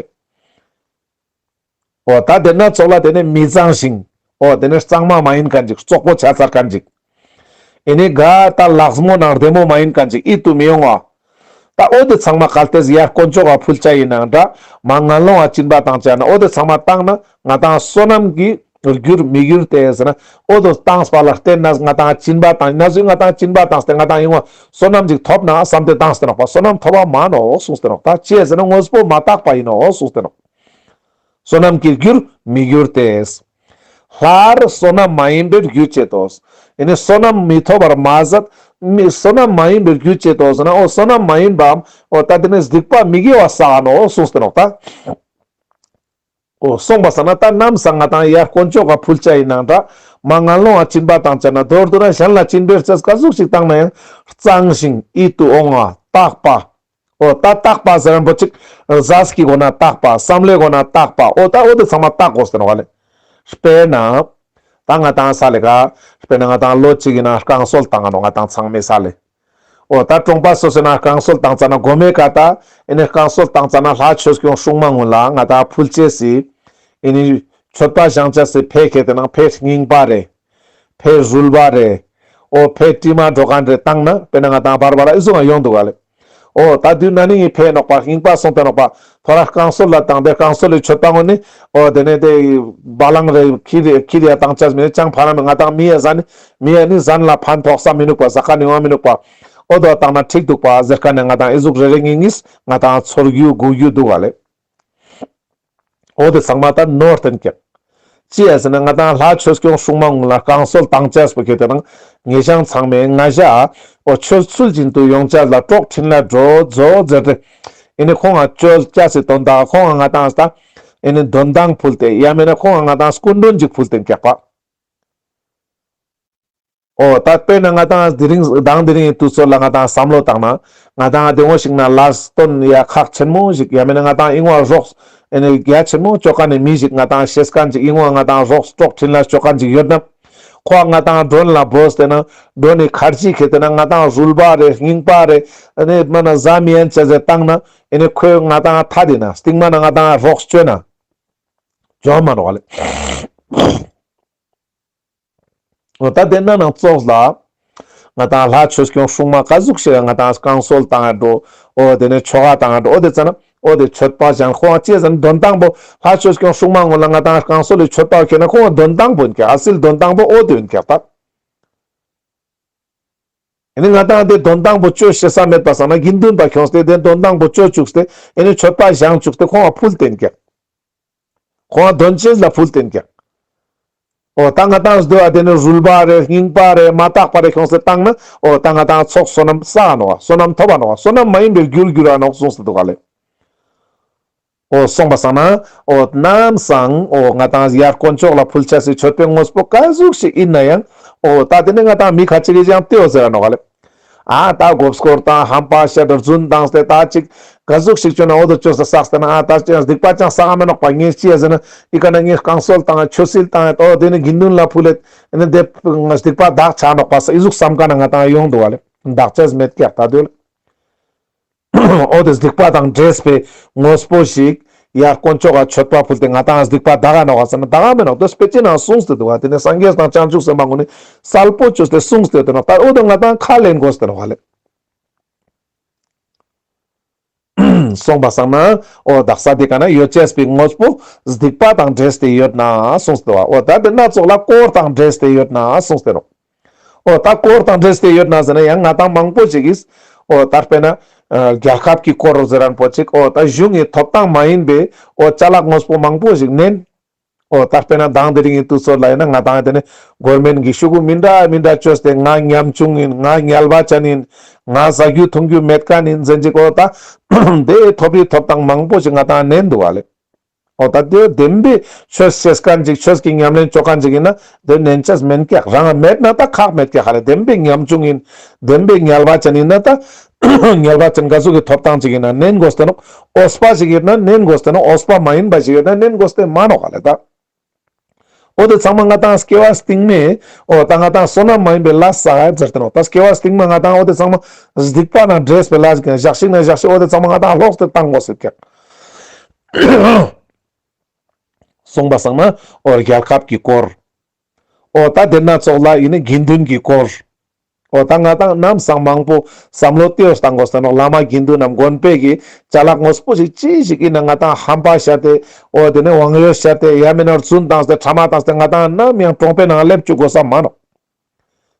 འོ་ད་དེ་ན་ཙོགས་ལ་དེ་ནི་མི་གཙང་ཞིང་འོ་དེ་ནི་གཙང་མ་མ་ཡིན་མཁན་ཅིག་བཙོག་པོ་ཆ་ཚར་མཁན་ཅིག་ཨེ་ནེ་ག་ད་ལག་མོ་ནང་བདེ་མོ་མ་ཡིན་མཁན་ཅིག་ཡིད་དུ་མི་འོང་བ། ད་འོ་དེ་ཚང་མ་གལ་ཏེ་ཡར་དཀོན་མཆོག་ག་ཕུལ་ཅེས་ཡིན་ནང་འདྲ། མར་ངན་སློང་ང་སྦྱིན་པ་བཏང་ཅེས་ན་འོ་དེ་ཚང་མ་བཏང་ན་ང་ཏང་བསོད་ནམས་ཀྱི་རྒྱུར་མི་འགྱུར་ཏེ་ཟེར་ན་འོ་དེ་བཏང་པ་ལ་བརྟེན་ན་ང་ཏང་སྦྱིན་པ་བཏང་ན་ཟུག་ང་ཏང་སྦྱིན་པ་བཏང་སྟེ་ང་ཏང་ཡོང་བ་བསོད་ནམས་ཅིག་ཐོབ་ན་བསམ་སྟེ་བཏང་སྟེ་ནོག་པ་བསོད་ནམས་ཐོབ་པ་མ་ནོག་གསུངས་ཏེ་ནོག་ད་ཅི་ཟེར་ན་དངོས་པོ་མ་དག་པ་ཡིན་ནོག་གསུངས་ཏེ་ནོག་བསོད་ནམས་ཀྱི་རྒྱུར་མི་འགྱུར་ཏེ། སླར་བསོད་ནམས་མ་ཡིན་པའི་རྒྱུ་བྱེད་དོ། ཨེ་ནེ་བསོད་ནམས་མི་ཐོབ་པར་མ་ཟད། མི་བསོད་ནམས་མ་ཡིན་པའི་རྒྱུ་བྱེད་དོ་ཟེར་ན་འོ་བསོད་ནམས་མ་ཡིན་པའམ་འོ་ད་དེ་ནི་སྡིག་པ་མི་དགེ་བ་བསགས་ནོག་གསུངས་ཏེ་ནོག་ད། འོ་གསུངས་པ་སང་ན་ད་ནམ་སང་ང་ཏང་ཡར་དཀོན་མཆོག་ག་ཕུལ་ཅེས་ཡིན་ནང་འདྲ། མར་ངན་སློང་ང་སྦྱིན་པ་བཏང་ཅེས་ན་མདོར་བསྡུ་ན་གཞན་ལ་སྦྱིན་པའི་རྫས་ག་ཟུག་ཞིག་བཏང་ན་ཡང་གཙང་ཞིང་ཡིད་དུ་འོང་བ་དག་པ། འོ་ད་བརྟག་པ་ཟེར་མཁན་པོ་ཅིག་ཟས་ཀྱི་སྒོ་ནས་བརྟག་པ། བསམ་བློའི་སྒོ་ནས་བརྟག་པ། འོ་ད་འོ་དེ་ཚང་མ་བརྟག་དགོས་ཟེར་ནོག་ལེ། དཔེར་ན་ད་ང་ཏང་ས་ལེ་ཀ་དཔེར་ན་ང་ཏང་ལོ་གཅིག་གི་ནང་རྐང་སོལ་བཏང་ང་ནོག་ང་ཏང་ཚང་མས་ས་ལེ། འོ་ད་གྲོང་པ་སོ་སོའི་ནང་རྐང་སོལ་བཏང་ཙ་ན་གོ་མའི་ཀ་ད་ཨེ་ནི་རྐང་སོལ་བཏང་ཙ་ན་ལྷ་ཆོས་སྐྱོང་སྲུང་མ་ངུན་ལ་ང་ཏང་ཕུལ་ཅེས་སི་ཨེ་ནི་མཆོད་པ་བཞེངས་ཅེས་སི་ཕེ་ཁེ་ཏེ་ནང་ཕེ་རྙིང་པ་རེ། ཕེ་རུལ་བ་རེ། འོ་ཕེ་དྲི་མ་འགྲོ་མཁན་རེ་བཏང་ན་དཔེར་ན་ང་ཏང་བར་བར་ཨི་ཟུག་ཡོང་འདུག་ག་ལེ། འོ་ད་དུས་ན་ནིང་ངི་ཕེ་ནོག་པ་རྙིང་པ་སོང་སྟེ་ནོག་པ། ཐོ་རེ་རྐང་སོལ་ལ་བཏང་སྟེ་རྐང་སོལ་ལི་མཆོད་པ་ངོ་ནི། འོ་དེ་ནས་དེ་བ་ལང་རེ་ཁྱི་རེ་ཁྱི་རེ་ཡ་བཏང་ཅེས་མེད་ནི་ཅང་ཕ་ར་མེད། ང་ཏང་མི་ཡ་ཟ་ནི་མི་ཡ་ནི་ཟན་ལ་ཕན་ཐོགས་ས་མི་ནུག་པ། ཟ་ཁན་ནི་ཡོང་མི་ནུག་པ། འོ་དོ་བཏང་ན་འགྲིག་འདུག་པ་ཟེར་ཁན་ནི་ང་ཏང་ཨི་ཟུག་རེ་རེ་ངེ་ངེས་ང་ཏང་ཚོར་རྒྱུ་སྒུག་རྒྱུ་འདུག་ག་ལེ། འོ་དེ་ཚང་མ་ད་ནོར་བསྟན་ཀྱག་ཅི་ཡ་ཟེར་ན་ང་ཏང་ལྷ་ཆོས་སྐྱོང་སྲུང་མ་ངུན་ལ་རྐང་སོལ་བཏང་ཅེས་པོ་ཁེ་ཏེ་ནང་ངེ་ཅང་ཚང་མས་ང་ཞ་འོ་ཆོས་ཚུལ་བཞིན་དུ་ཡོང་ཅེས་ལ་གྲོགས་འཕྲིན་ལས་འགྲོ་མཛོད་ཟེར་ཏེ། ཨེ་ནི་ཁོང་ང་བཅོལ་ཅེས་སི་དོན་དག་ཁོང་ང་ང་ཏང་ས་ཨེ་ནི་འདོན་ཐང་ཕུལ་ཏེ་ཡ་མེད་ན་ཁོང་ང་ང་ཏང་སྐུ་མགྲོན་ཅིག་ཕུལ་ཏེན་ཀྱག་པ། འོ་ད་དཔེར་ན་ང་ཏང་དེ་རིང་དང་དེ་རིང་གི་དུས་ཚོད་ལ་ང་ཏང་བསམ་བློ་བཏང་ན་ང་ཏང་དེ་འོ་ཞིག་ན་ལ་སྟོན་ཡ་ཁག་ཆེན་མོ་ཞིག་ཡ་མེད་ན་ང་ཏང་ཨིན་བ་རོགས་ཨེ་ནི་རྒྱ་ཆེན་མོ་ཅོ་ཁན་ནི་མི་ཞིག་ང་ཏང་ཤེས་ཁན་ཅིག་ཨིན་བ་ང་ཏང་རོགས་གྲོགས་འཕྲིན་ལས་ཅོ་ཁན་ཅིག་ཡོད་ན་ཁོ་ང་ཏང་མགྲོན་ལ་བོས་ཏེ་ན་མགྲོན་ནི་ཁར་ཅི་ཁེ་ཏེ་ན་ང་ཏང་རུལ་བ་རེ་རྙིང་པ་རེ་ཨེ་ནི་མ་ན་ཟ་མི་ཡན་ཅེས་ཟེར་བཏང་ན་ཨེ་ནི་ཁོས་ང་ཏང་ཐ་དེ་ན་སྟིང་མ་ན་ང་ཏང་རོགས་ཅོ་ན་ཇོ་མ་ནོག་ལེ། འོ་ད་དེ་ན་ནང་ཙོགས་ལ་ང་ཏང་ལྷ་ཆོས་སྐྱོང་སྲུང་མ་ག་ཟུག་ཞིག་ང་ཏང་རྐང་སོལ་བཏང་ཡ་འགྲོ། འོ་དེ་ནས་ཆོ་ག་བཏང་ཡ་འགྲོ། འོ་དེ་ཙ་ན་འོ་དེ་མཆོད་པ་བཞེངས་ཁོང་ཅི་ཟེར་ན་འདོན་ཐང་པོ་ལྷ་ཆོས་སྐྱོང་སྲུང་མ་ངོ་ལ་ང་ཏང་རྐང་སོལ་ལི་མཆོད་པ་ཁེ་ན་ཁོང་འདོན་ཐང་པོ་ཨིན་ཀྱག་ཨ་སིལ་འདོན་ཐང་པོ་འོ་དེ་ཨིན་ཀྱག་ད། ཨེ་ནི་ང་ཏང་དེ་འདོན་ཐང་པོ་ཅོ་ཤེས་ས་མེད་པ་སང་ན་དགེ་འདུན་པ་ཁྱོངས་ཏེ་དེ་འདོན་ཐང་པོ་ཅོ་བཅུག་སྟེ་ཨེ་ནི་མཆོད་པ་བཞེངས་བཅུག་སྟེ་ཁོང་ང་ཕུལ་ཏེན་ཀྱག་ཁོང་ང་འདོན་ཅེས་ལ་ཕུལ་ཏེན་ཀྱག་འོ་ད་ང་ཏང་སྡོད་ཨ་དེ་ནི་རུལ་བ་རེ་རྙིང་པ་རེ་མ་དག་པ་རེ་ཁྱོངས་ཏེ་བཏང་ན་འོ་ད་ང་ཏང་ཚོགས་བསོད་ནམས་བསགས་ནོག་བསོད་ནམས་ཐོབ་པ་ནོག་བསོད་ནམས་མ་ཡིན་པའི་རྒྱུར་འགྱུར་ར་ནོག་གསུངས་ཏེ་འདུག་ག་ལེ། འོ་སོང་པ་སང་ན་འོ་ནམ་སང་འོ་ང་ཏང་ཡར་དཀོན་མཆོག་ལ་ཕུལ་ཅེས་སི་མཆོད་པའི་དངོས་པོ་ག་ཟུག་ཞིག་ཨིན་ན་ཡང་འོ་ད་དེ་ནི་ང་ཏང་མི་ཁ་ཅིག་གི་ཡང་ལྟེ་འོ་ཟེར་ར་ནོག་ག་ལེ། ཨ་ད་མགོ་སྐོར་དང་ཧམ་པ་བཤད་རྫུན་བཏང་སྟེ་ད་ཅིག་ག་ཟུག་ཞིག་ཅོ་ན་འོ་དོ་ཅོས་ཏེ་བསགས་ཏེ་ན་ཨ་ད་ཅི་ཡང་སྡིག་པ་ཅང་བསགས་མེ་ནོག་པ། ངས་ཅི་ཡ་ཟེར་ན་ཨི་ཀ་ན་ངས་རྐང་སོལ་བཏང་ཆོས་སིལ་བཏང་འོ་དེ་ནི་དགེ་འདུན་ལ་ཕུལ་ལེ་ཨེ་ནི་དེ་སྡིག་པ་དག་ཆ་ནོག་པ་ས་ཨི་ཟུག་བསམ་ཁན་ང་ཏང་ཡོང་འདུག་ག་ལེ། དག་ཅེས་མེད་ཀྱག་ད་དུ་ལེ། འོ་དེ་སྡིག་པ་དང་འདྲེས་པའི་དངོས་པོ་ཞིག་ཡར་དཀོན་མཆོག་ག་མཆོད་པ་ཕུལ་ཏེ་ང་ཏང་སྡིག་པ་དག་ག་ནོག་ག་ཟེར་ན་དག་ག་མེ་ནོག་དོ་དཔེ་ཅི་ནང་གསུངས་ཏེ་འདུག་ག་དེ་ནི་སངས་རྒྱས་དང་བྱང་ཆུབ་སེམས་དཔའ་ངོ་ནི་གསལ་པོ་ཅོས་ཏེ་གསུངས་ཏེ་ཡོད་དེ་ནོག་ད་འོ་དེ་ང་ཏང་ཁས་ལེན་དགོས་ཏེ་ནོག་ག་ལེ། སོང་པ་སང་ན་འོ་དག་ས་དེ་ཀ་ན་ཡོད་ཅེས་པའི་དངོས་པོ་སྡིག་པ་དང་འདྲེས་ཏེ་ཡོད་ན་གསུངས་ཏེ་འདུག་ག་འོ་ད་དེ་སྣ་ཚོགས་ལ་དཀོར་དང་འདྲེས་ཏེ་ཡོད་ན་གསུངས་ཏེ་ནོག་འོ་ད་དཀོར་དང་འདྲེས་ཏེ་ཡོད་ན་ཟེར་ན་ཡང་ང་ཏང་མང་པོ་ཞིག་གིས་འོ་ད་དཔེར་ན་ཨ་རྒྱལ་ཁབ་ཀྱི་དཀོར་ཟེར་རན་པོ་ཅིག་འོ་ད་གཞུང་གི་ཐོབ་ཐང་མ་ཡིན་པའི་འོ་ཅ་ལག་དངོས་པོ་མང་པོ་ཞིག་ནན། འོ་ད་དཔེར་ན་དང་དེ་རིང་གི་དུས་ཚོད་ལ་ཡིན་ན་ང་ཏང་དེ་ནི་གོར་མེན་གྱི་ཤོག་གུ་མི་འདྲ་མི་འདྲ་བཅོས་ཏེ་ང་ཉམ་ཆུང་ཡིན། ང་ངལ་བ་ཅན་ཡིན། ང་ཟ་རྒྱུ་འཐུང་རྒྱུ་མེད་མཁན་ཡིན་ཟེར་ཅིག་འོ་ད་དེ་ཐོབ་རི་ཐོབ་ཐང་མང་པོ་ཞིག་ང་ཏང་ནན་འདུག་ག་ལེ། འོ་ད་དེ་བདེན་པའི་ཆོས་ཤེས་མཁན་ཅིག་ཆོས་ཀྱི་ཉམས་ལེན་ཅོ་མཁན་ཅིག་ཡིན་ན་དེ་ནན་ཆ་མེན་ཀྱག་རང་མེད་ན་ད་ཁག་མེད་ཀྱག་ག་ལེ། བདེན་པའི་ཉམ་ཆུང་ཡིན། བདེན་པའི་ངལ་བ་ཅན་ཡིན་ན་ད་ངལ་བ་ཅན་ག་ཟུག་གི་ཐོབ་ཐང་ཅིག་ཡིན་ན་ནན་དགོས་ཏེ་ནོག་འོས་པ་ཞིག་ཡོད་ན་ནན་དགོས་ཏེ་ནོག་འོས་པ་མ་ཡིན་པ་ཞིག་ཡོད་ན་ནན་དགོས་ཏེ་མ་ནོག་ག་ལེ་ད། འོ་དེ་ཚང་མ་ང་ཏང་སྐྱེ་བ་སྟིང་མའི་འོ་ད་ང་ཏང་བསོད་ནམས་མ་ཡིན་པའི་ལས་བསགས་ཡ་ཟེར་ཏེ་ནོག་ད་སྐྱེ་བ་སྟིང་མ་ང་ཏང་འོ་དེ་ཚང་མ་སྡིག་པ་དང་འདྲེས་པའི་ལས་ཞིག་ཡིན་ན་ཞག་ཞིག་ན་ཞག་ཞིག་འོ་དེ་ཚང་མ་ང་ཏང་ལོག་སྟེ་བཏང་དགོས་ཟེར་ཀྱག་སོང་པ་སང་ན་འོ་རྒྱལ་ཁབ་ཀྱི་དཀོར། འོ་ད་དེ་སྣ་ཚོགས་ལ་ཡིན་ན་དགེ་འདུན་གྱི་དཀོར། འོ་ད་ང་ཏང་ནམ་སང་མང་པོ་བསམ་བློ་ཏེ་བོ་བཏང་དགོས་ཏེ་ནོག་བླ་མ་དགེ་འདུན་ནམ་དགོན་པའི་གི་ཅ་ལག་དངོས་པོ་ཞིག་ཅི་ཞིག་ཡིན་ན་ང་ཏང་ཧམ་པ་བཤད་དེ་འོ་དེ་ནས་དབང་ཡོད་བཤད་དེ་ཡ་མེད་ན་རྫུན་བཏང་སྟེ་ཕྲ་མ་བཏང་སྟེ་ང་ཏང་ནམ་ཡང་གྲོང་པའི་ནང་སླེབས་བཅུག་དགོས་ས་མ་ནོག་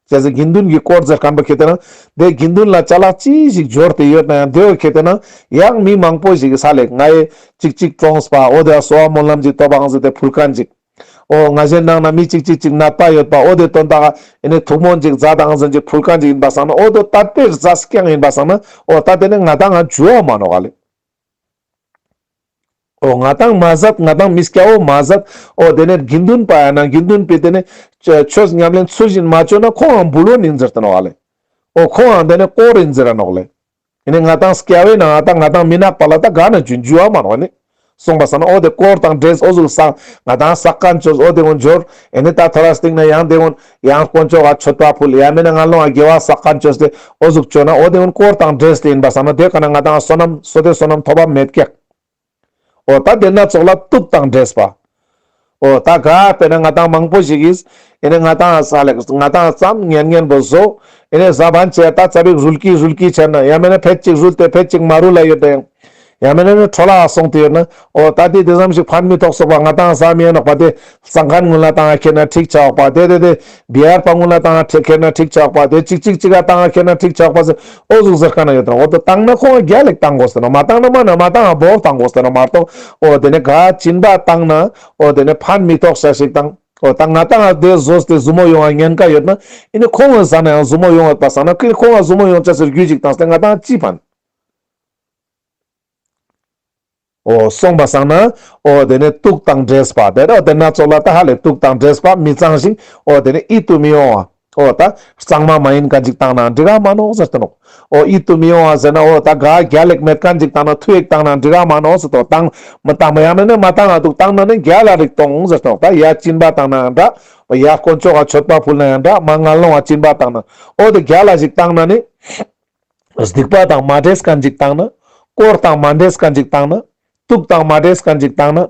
ཅེས་དགེ་འདུན་གྱི་དཀོར་ཟེར་མཁན་པོ་ཁེ་ཏེ་ན་དེ་དགེ་འདུན་ལ་ཅ་ལག་ཅི་ཞིག་འབྱོར་ཏེ་ཡོད་ན་ཡང་དེ་བོ་ཁེ་ཏེ་ན་ཡང་མི་མང་པོ་ཞིག་གི་ས་ལེ་ང་ཡི་ཅིག་ཅིག་གྲོངས་པ་འོ་དེ་གསོལ་བ་སྨོན་ལམ་ཅིག་ཐོབ་པ་གང་ཟེར་ཏེ་ཕུལ་མཁན་ཅིག་འོ་ང་ཞའི་ནང་ན་མི་ཅིག་ཅིག་ཅིག་ནད་པ་ཡོད་པ་འོ་དེ་དོན་དག་ཨེ་ནི་ཐུགས་སྨོན་ཅིག་མཛད་དང་ཟེར་ཅིག་ཕུལ་མཁན་ཅིག་ཡིན་པ་སང་ན་འོ་དོ་དད་པའི་རྫས་རྐྱང་ཡིན་པ་སང་ན་འོ་ད་དེ་ནི་ང་ཏང་ང་འཇུ་བ་མ་ནོག་ག་ལེ། འོ་ང་ཏང་མ་ཟད་ང་ཏང་མི་སྐྱ་བོ་མ་ཟད་འོ་དེ་ནི་དགེ་འདུན་པ་ཡང་ན་དགེ་འདུན་པའི་དེ་ནི་ཆོས་ཉམས་ལེན་ཚུལ་བཞིན་མ་བཅོས་ན་ཁོང་ཡང་འབུལ་བ་ཡིན་ཟེར་ཏེ་ནོག་ག་ལེ། འོ་ཁོང་ཡང་དེ་ནི་དཀོར་ཡིན་ཟེར་ར་ནོག་ལེ། ཨེ་ནི་ང་ཏང་སྐྱ་བོའི་ནང་ང་ཏང་ང་ཏང་མི་ནག་པ་ལ་ད་ག་ན་འཇུ་འཇུ་བ་མ་ནོག་ཨེ་ནི། སོང་པ་སང་ན་འོ་དེ་དཀོར་དང་འདྲེས་འོ་ཟུག་ས་ང་ཏང་བསགས་མཁན་ཅོས་འོ་དེ་གུན་འབྱོར། ཨེ་ནི་ད་ཐོ་རས་སྟིང་ན་ཡང་དེ་གུན་ཡང་དཀོན་མཆོག་ག་མཆོད་པ་ཕུལ། ཡང་མེད་ན་ངན་སློང་ང་དགེ་བ་བསགས་མཁན་ཅོས་ཏེ་འོ་ཟུག་ཅོ་ན་འོ་དེ་གུན་དཀོར་དང་འདྲེས་ཏེ་ཨིན་པ་སང་ན་དེ་ཀ་ན་ང་ཏང་བསོད་ནམས་བསོད་བདེ་བསོད་ནམས་ཐོབ་པ་མེད་ཀྱག། འོ་ད་དེ་ན་ཙོགས་ལ་དུག་དང་འདྲེས་པ། འོ་ད་ག་དཔེར་ན་ང་ཏང་མང་པོ་ཞིག་གིས་ཨེ་ནི་ང་ཏང་ས་ལེགས་ང་ཏང་ཙམ་ཉན་ཉན་པོ་བཟོ། ཨེ་ནི་ཟ་བན་ཆེ་ད་ཙ་པིག་རུལ་ཀི་རུལ་ཀི་ཆེར་ན་ཡང་མེད་ན་ཕེད་ཅིག་རུལ་ཏེ་ཕེད་ཅིག་མ་རུལ་ལ་ཡོད་དེ་ཡང་། ཡང་མེད་ན་ནི་འཕྲོ་བརླག་སོང་སྟེ་ཡོད་ན། འོ་ད་དེ་དེ་ཙམ་ཞིག་ཕན་མི་ཐོགས་སོག་པ་ང་ཏང་ཟ་མི་ཡོད་ནོག་པ་དེ། ཟ་མཁན་གུན་ལ་ཏང་ཁྱེར་ན་འགྲིག་ཆ་འོག་པ་དེ་དེ་དེ། བི་ཡར་པ་གུན་ལ་ཏང་ཁྱེར་ན་འགྲིག་ཆ་འོག་པ་དེ་གཅིག་གཅིག་གཅིག་ག་ཏང་ཁྱེར་ན་འགྲིག་ཆ་འོག་པ་ཟེར་འོ་ཟུག་ཟེར་མཁན་ཡོད་དེ་ནོག། འོ་དེ་ཏང་ན་ཁོང་རྒྱལ་ལེགས་ཏང་དགོས་ཟེར་ནོག། མ་ཏང་ན་མ་ན་མ་ཏང་ན་བོར་ཏང་དགོས་ཟེར་ནོག་མ་གཏོགས། འོ་དེ་ནི་ག་སྦྱིན་པ་ཏང་ན་འོ་དེ་ནི་ཕན་མི་ཐོགས་ཤ་ཞིག་ཏང་། འོ་ད་ང་ཏང་དེ་ཟོས་ཏེ་ཟུ་མོ་ཡོང་བ་ཉེན་ཁ་ཡོད་ན་ཨེ་ནི་ཁོང་ཟ་ན་ཡང་ཟུ་མོ་ཡོང་བ་པ་སང་ན་ཁོང་ཟུ་མོ་ཡོང་ཆ་ཟེར་རྒྱུ་ཅིག་ཏང་སྟེ་ང་ཏང་ཅི་ཕན། འོ་སོང་པ་སང་ན་འོ་དེ་ནི་དུག་དང་འདྲེས་པ་དེ་ར་དེ་ན་ཙོགས་ལ་ད་ཧ་ལས་དུག་དང་འདྲེས་པ་མི་གཙང་ཞིང་འོ་དེ་ནི་ཡིད་དུ་མི་འོང་བ། འོ་ད་གཙང་མ་མ་ཡིན་མཁན་ཅིག་ཏང་ན་འགྲིག་ག་མ་ནོག་ཟེར་ཏེ་ནོག། འོ་ཡིད་དུ་མི་འོང་བ་ཟེར་ན་འོ་ད་ག་རྒྱལ་ལེགས་མེད་མཁན་ཅིག་ཏང་ན་ཐུ་ཡེག་ཏང་ན་འགྲིག་ག་མ་ནོག་ཟེར་ཏོ། ཏང་མི་ཏང་མི་ཡང་མེད་ན་མ་ཏང་ང་དུག་ཏང་ན་ནི་རྒྱལ་ལ་རིག་ཏོང་ཟེར་ཏོ། ད་ཡ་སྦྱིན་པ་ཏང་ན་ཡང་འདྲ། འོ་ཡ་དཀོན་མཆོག་ག་མཆོད་པ་ཕུལ་ན་ཡང་འདྲ། མ་ངན་སློང་ང་སྦྱིན་པ་ཏང་ན་འོ་དེ་རྒྱལ་ལ་ཞིག་ཏང་ན་ནི། སྡིག་པ་དང་མ་འདྲེས་མཁན་ཅིག་ཏང་ན། དཀོར་དང་མ་འདྲེས་མཁན་ཅིག་ཏང་ན། དུག་དང་མ་འདྲེས་མཁན་ཅིག་ཏང་ན།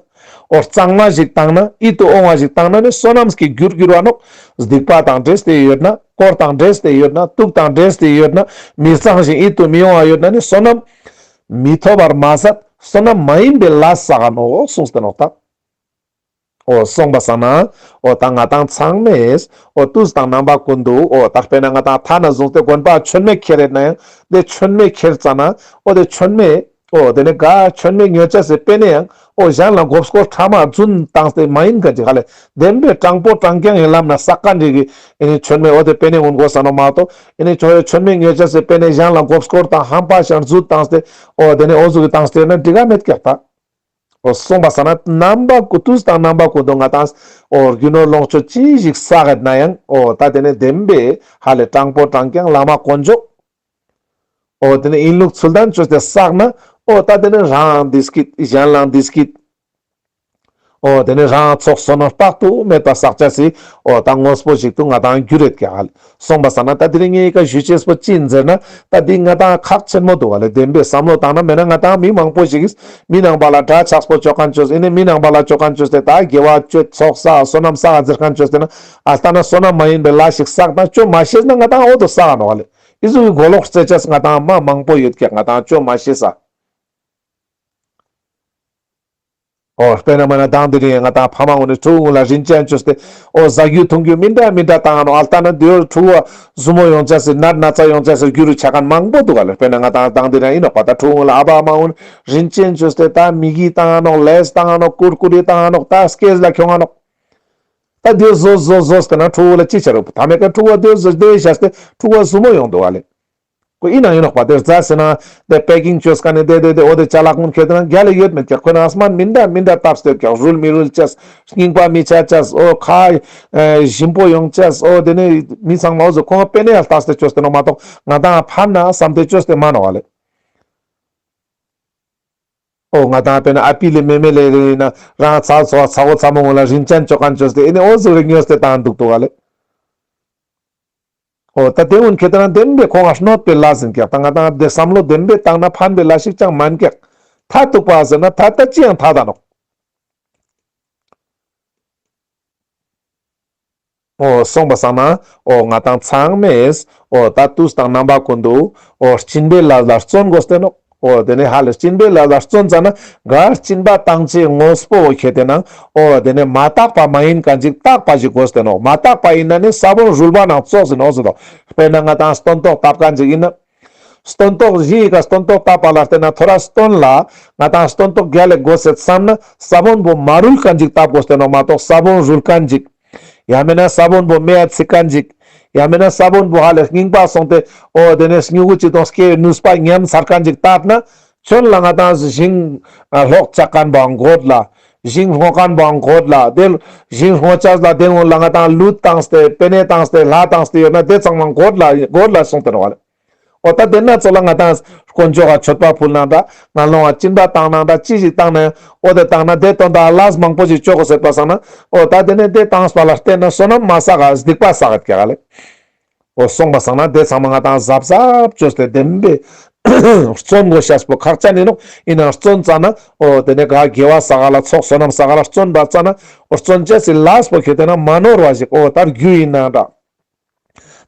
འོ་གཙང་མ་ཞིག་ཏང་ན་ཡིད་དུ་འོང་བ་ཞིག་ཏང་ན་ནི་བསོད་ནམས་ཀྱི་རྒྱུར་འགྱུར་བ་ནོག། སྡིག་པ་དང་འདྲེས་ཏེ་ཡོད་ན་དཀོར་དང་འདྲེས་ཏེ་ཡོད་ན་དུག་དང་འདྲེས་ཏེ་ཡོད་ན་མི་གཙང་ཞིང་ཡིད་དུ་མི་འོང་བ་ཡོད་ན་ནི་བསོད་ནམས་མི་ཐོབ་པར་མ་ཟད་བསོད་ནམས་མ་ཡིན་པའི་ལས་བསགས་ནོག་གསུངས་ཏེ་ནོག་ད། འོ་སོང་པ་སང་ན་འོ་ད་ང་ཏང་ཚང་མས་འོ་དུས་དང་རྣམ་པ་ཀུན་ཏུ་འོ་ད་དཔེར་ན་ང་ཏང་ཐ་ན་བཟུང་སྟེ་དགོན་པ་མཆོད་མེ་ཁྱེར་ཡོད་ན་ཡང་དེ་མཆོད་མེ་ཁྱེར་ཙ་ན་འོ་དེ་མཆོད་མེ་འོ་དེ་ནི་ག་མཆོད་མེ་ཉོ་ཆ་སི་པེ་ནེ་ཡང་འོ་གཞན་ལ་མགོ་སྐོར་ཕྲ་མ་རྫུན་བཏང་སྟེ་མ་ཡིན་མཁན་ཅིག་ཧ་ལས་བདེན་པའི་དྲང་པོ་དྲང་རྐྱང་ཡིན་ལམ་ན་བསགས་མཁན་ཅིག་གི་ཨེ་ནི་མཆོད་མེ་འོ་དེ་པེ་ནེ་གུན་དགོས་ས་ནོག་མ་གཏོགས་ཨེ་ནི་ཆོ་མཆོད་མེ་ཉོ་ཆ་སི་པེ་ནེ་གཞན་ལ་མགོ་སྐོར་དང་ཧམ་པ་ཞིག་རྫུན་བཏང་སྟེ་འོ་དེ་ནི་འོ་ཟུག་གི་བཏང་སྟེ་ཡོད་ན་འགྲིག་ག་མེད་ཀྱག་ད། འོ་སོང་པ་སང་ན་རྣམ་པ་ཀུན་དུས་དང་རྣམ་པ་ཀུན་ཏུ་ང་ཏང་འོ་རྒྱུ་ནོར་ལོངས་སྤྱོད་ཅི་ཞིག་བསགས་ཡོད་ན་ཡང་འོ་ད་དེ་ནི་བདེན་པའི་ཧ་ལས་དྲང་པོ་དྲང་རྐྱང་བླ་མ་དཀོན་མཆོག་འོ་དེ་ནི་ཡིན་ལུགས་ཚུལ་ལྡན་བཅོས་ཏེ་བསགས་ན་འོ་ད་དེ་ནི་རང་བདེ་སྐྱིད་གཞན་ལ་བདེ་སྐྱིད་འོ་དེ་ནི་རང་ཚོགས་བསོད་ནམས་དཔག་ཏུ་མེད་པ་བསགས་ཆ་སི་འོ་ད་དངོས་པོ་ཞིག་ཏུ་ང་ཏང་འགྱུར་ཡོད་ཀྱག་ཧ་ལས། སོང་པ་སང་ན་ད་དེ་རིང་ངའི་ཀ་ཞུ་ཅེས་པོ་ཅི་ཡིན་ཟེར་ན་ད་འདི་ང་ཏང་ཁག་ཆེན་མོ་འདུག་ག་ལེ། བདེན་པའི་བསམ་བློ་བཏང་ན་མེད་ན་ང་ཏང་མི་མང་པོ་ཞིག་གིས་མི་ནང་པ་ལ་འདྲ་ཆགས་པོ་ཆོག་མཁན་ཅོས་ཨེ་ནི་མི་ནང་པ་ལ་ཆོག་མཁན་ཅོས་ཏེ་ད་དགེ་བ་ཅོས་ཚོགས་བསགས་བསོད་ནམས་བསགས་ཟེར་མཁན་ཅོས་ཏེ་ན་ཨ་ལྟ་ན་བསོད་ནམས་མ་ཡིན་པའི་ལས་ཞིག་བསགས་ན་ཅོ་མ་ཤེས་ན་ང་ཏང་འོ་དོ་བསགས་ནོག་ག་ལེ། ཨི་ཟུག་གི་མགོ་ལོག་རྩེ་ཆས་ང་ཏང་མ་མང་པོ་ཡོད་ཀྱག་ང་ཏང་ཅོ་མ་ཤེས་ས། འོ་དཔེར་ན་མ་ན་དང་དེ་རིང་ང་ཏང་ཕ་མ་གུན་ནི་ཕྲུ་གུ་གུན་ལ་རིན་ཅན་ཅོས་ཏེ་འོ་ཟ་རྒྱུ་འཐུང་རྒྱུ་མི་འདྲ་མི་འདྲ་བཏང་ང་ནོག། ཨ་ལྟ་ན་དེ་བོ་ཕྲུ་གུ་ཟུ་མོ་ཡོང་ཆ་སི་ནད་ན་ཚ་ཡོང་ཆ་སི་རྒྱུ་རུ་ཆ་མཁན་མང་པོ་འདུག་ག་ལེ། དཔེར་ན་ང་ཏང་དང་དེ་རིང་ཡིན་ནོག་པ་ད་ཕྲུ་གུ་གུན་ལ་ཨ་ཕ་མ་གུན་རིན་ཅན་ཅོས་ཏེ་ད་མེ་གི་བཏང་ང་ནོག། ལེས་བཏང་ང་ནོག། ཀུར་ཀུ་རེ་བཏང་ང་ནོག། ད་སྐེས་ལ་ཁྱོང་ང་ནོག། ད་དེ་བོ་ཟོས་ཟོས་ཟོས་ཏེ་ན་ཕྲུ་གུ་ལ་ཅི་ཆ་རུག། ད་མེད་ཀ་ཕྲུ་གུ་དེ་བོ་ཟོས་དེ་བོ་བཞག་སྟེ་ཕྲུ་གུ་ཟུ་མོ་ཡོང་འདུག་ག་ལེ། ཁོ་ཡིན་ན་ཡིན་ནོག་པ་དེ་རྫ་ཟེར་ན་དེ་པེ་ཀིང་ཅོས་ཀ་ནི་དེ་དེ་དེ་འོ་དེ་ཅ་ལག་གུན་ཁྱེར་ཏེ་ན་རྒྱལ་ལ་ཡོད་མེད་ཀྱག། ཁོ་ན་ཨ་སྨན་མི་འདྲ་མི་འདྲ་བཏབ་སྟེ་ཀྱག། རུལ་མི་རུལ་ཆས་རྙིང་པ་མི་ཆ་ཆས་འོ་ཁ་ཨེ་ཞིམ་པོ་ཡོང་ཆས་འོ་དེ་ནི་མི་ཚང་མ་འོ་ཟོ་ཁོང་པེ་ནེ་ཡ་ལྟ་སྟེ་ཅོས་ཏེ་ནོག་མ་གཏོགས་ང་ཏང་ཕན་ན་བསམ་སྟེ་ཅོས་ཏེ་མ་ནོག་ག་ལེ། འོ་ང་ཏང་དཔེར་ན་ཨ་པི་ལེ་མེ་མེ་ལེ་རེ་ཡིན་ན་རང་ཚ་ཚོ་ཚ་བོ་ཚ་མོ་གུན་ལ་རིན་ཅན་ཅོ་མཁན་ཅོས་ཏེ་ཨེ་ནི་འོ་ཟོ་རེ་ཉོས་ཏེ་བཏང་འདུག་འདུག་ག་ལེ། འོ་ད་དེ་གུན་ཁྱེར་ཏེ་ན་བདེན་པའི་ཁོང་ང་གནོད་པའི་ལས་ཡིན་ཀྱག། ད་ང་ཏང་དེ་བསམ་བློ་བདེན་པའི་བཏང་ན་ཕན་པའི་ལས་ཤིག་ཅང་མན་ཀྱག། ཐ་ཐུག་པ་ཟེར་ན་ཐ་ད་ཅི་ཡང་ཐ་ད་ནོག། འོ་སོང་པ་སང་ན་འོ་ང་ཏང་ཚང་མས་འོ་ད་དུས་དང་རྣམ་པ་ཀུན་ཏུ་འོ་སྦྱིན་པའི་ལས་ལ་བརྩོན་དགོས་ཏེ་ནོག། འོ་དེ་ནི་ཧ་ལས་སྦྱིན་པའི་ལས་ལ་བརྩོན་ཙ་ན་ག་སྦྱིན་པ་བཏང་ཅེས་དངོས་པོ་བོ་ཁྱེར་ཏེ་ན་འོ་དེ་ནི་མ་དག་པ་མ་ཡིན་མཁན་ཅིག་དག་པ་ཞིག་དགོས་ཏེ་ནོག། མ་དག་པ་ཡིན་ན་ནི་ས་བོན་རུལ་བ་ནང་ཙོགས་ཡིན་ནོག་ཟེར་དོ། དཔེར་ན་ང་ཏང་སྟོན་ཐོག་བཏབ་མཁན་ཅིག་ཡིན་ན། སྟོན་ཐོག་ཞིག་ག་སྟོན་ཐོག་བཏབ་པ་ལ་བརྟེན་ན་ཐོ་རས་སྟོན་ལ་ང་ཏང་སྟོན་ཐོག་རྒྱལ་ལ་དགོས་ཟེར་བསམ་ན་ས་བོན་པོ་མ་རུལ་མཁན་ཅིག་བཏབ་དགོས་ཏེ་ནོག་མ་གཏོགས་ས་བོན་རུལ་མཁན་ཅིག། ཡང་མེད་ན་ས་བོན་པོ་མེ་ཡ་ཚིག་མཁན་ཅིག། ཡང་མེད་ན་ས་བོན་པོ་ཧ་ལས་རྙིང་པ་སོང་སྟེ་འོ་དེ་ནས་སྨྱུ་གུ་ཅིག་དང་སྐྱེ་བའི་ནུས་པ་ཉམས་ཚར་མཁན་ཅིག་བཏབ་ན་ཁྱོད་ལ་ང་ཏང་ཞིང་ལོག་ཆ་མཁན་པོའང་དགོས་ལ། ཞིང་སྔོ་མཁན་པོའང་དགོས་ལ། དེ་ཞིང་སྔོ་ཆས་ལ་དེ་སྔོན་ལ་ང་ཏང་ལུད་བཏང་སྟེ་པེ་ནེ་བཏང་སྟེ་ལྷ་བཏང་སྟེ་ཡོད་ན་དེ་ཚང་མ་དགོས་ལ་དགོས་ལ་སོང་སྟེ་ནོག་ལེ། འོ་ད་དེ་ན་ཚོ་ལ་ང་དང་དཀོན་མཆོག་ག་མཆོད་པ་ཕུལ་ན་འདྲ། ངན་སློང་ང་སྦྱིན་པ་བཏང་ན་འདྲ། ཅི་ཞིག་བཏང་ན་ཡང་འོ་དེ་བཏང་ན་དེ་དོན་དག་ལས་མང་པོ་ཞིག་ཅོ་གོས་ཟེར་པ་སང་ན། འོ་ད་དེ་ནས་དེ་བཏང་པ་ལ་བརྟེན་ན་བསོད་ནམས་མ་བསགས་ག་སྡིག་པ་བསགས་ག་ཀྱག་ལེ། འོ་སོང་པ་སང་ན་དེ་ཚང་མ་ང་དང་གཟབ་གཟབ་ཅོས་ཏེ་བདེན་པའི་བརྩོན་དགོས་ཤེས་པོ་ཁག་ཅན་ཡིན་ནོག། ཡིན་ནའང་བརྩོན་ཙ་ན་འོ་དེ་ནས་ག་དགེ་བ་བསགས་ག་ལ་ཚོགས་བསོད་ནམས་བསགས་ག་ལ་བརྩོན་པ་ཙ་ན་འོ་བརྩོན་བྱ་སི་ལས་པོ་ཁེ་དེ་ན་མ་ནོར་བ་ཞིག། འོ་ད་རྒྱུ་ཡིན་ན་འདྲ།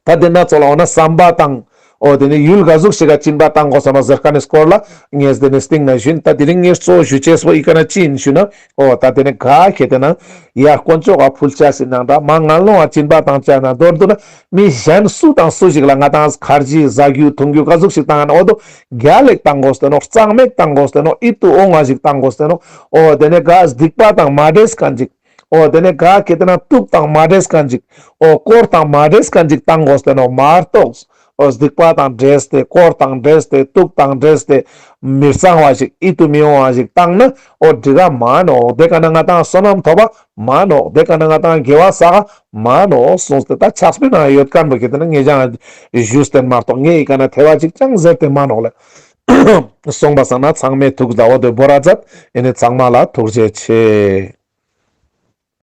ད་དེ་ན་ཚོ་ལ་འོ་ན་བསམ་པ་དང་། འོ་དེ་ནས་ཡུལ་ག་ཟུག་ཞིག་ག་སྦྱིན་པ་བཏང་དགོས་ས་ན་ཟེར་ཁན་ནི་སྐོར་ལ་ངས་དེ་ནས་སྟིང་ན་ཞུན། ད་དེ་རིང་ངས་གཙོ་བོ་ཞུ་ཅེས་པོ་ཨི་ཀ་ན་ཅི་ཡིན་ཞུ་ན། འོ་ད་དེ་ནས་ག་ཁེ་དེ་ན་ཡར་དཀོན་མཆོག་ག་ཕུལ་ཅེས་སི་ནང་འདྲ་མ་ངན་སློང་ང་སྦྱིན་པ་བཏང་ཅེས་ན་མདོར་བསྡུ་ན་མི་གཞན་སུ་དང་སུ་ཞིག་ལ་ང་དང་ཁར་ཇི་ཟ་རྒྱུ་འཐུང་རྒྱུ་ག་ཟུག་ཞིག་བཏང་ན་འོ་དོ་རྒྱལ་ལེགས་བཏང་དགོས་ཏེ་ནོག། གཙང་མེད་བཏང་དགོས་ཏེ་ནོག། ཡིད་དུ་འོང་བ་ཞིག་བཏང་དགོས་ཏེ་ནོག། འོ་དེ་ནས་ག་སྡིག་པ་དང་མ་འདྲེས་ཁན་ཅིག། འོ་དེ་ནས་ག་ཁེ་དེ་ན་དུག་དང་མ་འདྲེས་ཁན་ཅིག། འོ་དཀོར་དང་མ་འདྲེས་ཁན་ཅིག་བཏང་དགོས་ཏེ་ནོག་མ་གཏོགས། འོ་སྡིག་པ་དང་འདྲེས་ཏེ་དཀོར་དང་འདྲེས་ཏེ་དུག་དང་འདྲེས་ཏེ་མི་གཙང་བ་ཞིག་ཡིད་དུ་མི་འོང་བ་ཞིག་བཏང་ན་འོ་འགྲིག་ག་མ་ནོག། དེ་ཀ་ན་ང་དང་བསོད་ནམས་ཐོབ་པ་མ་ནོག། དེ་ཀ་ན་ང་དང་དགེ་བ་བསགས་ག་མ་ནོག་གསུངས་ཏེ། ད་ཕྱག་དཔེའི་ནང་ཡོད་ཁན་པོ་ཁེ་དེ་ན་ངས་ཀྱང་ཞུས་ཏེ་མ་གཏོགས་ངས་ཨི་ཀ་ན་ཐེ་བ་ཅིག་ཅང་ཟེར་ཏེ་མ་ནོག་ལེ། སོང་པ་སང་ན་ཚང་མས་ཐུགས་དགའ་བོ་དེ་བོར་ར་མཛད། ཨེ་ནི་ཚང་མ་ལ་ཐུགས་རྗེ་ཆེ།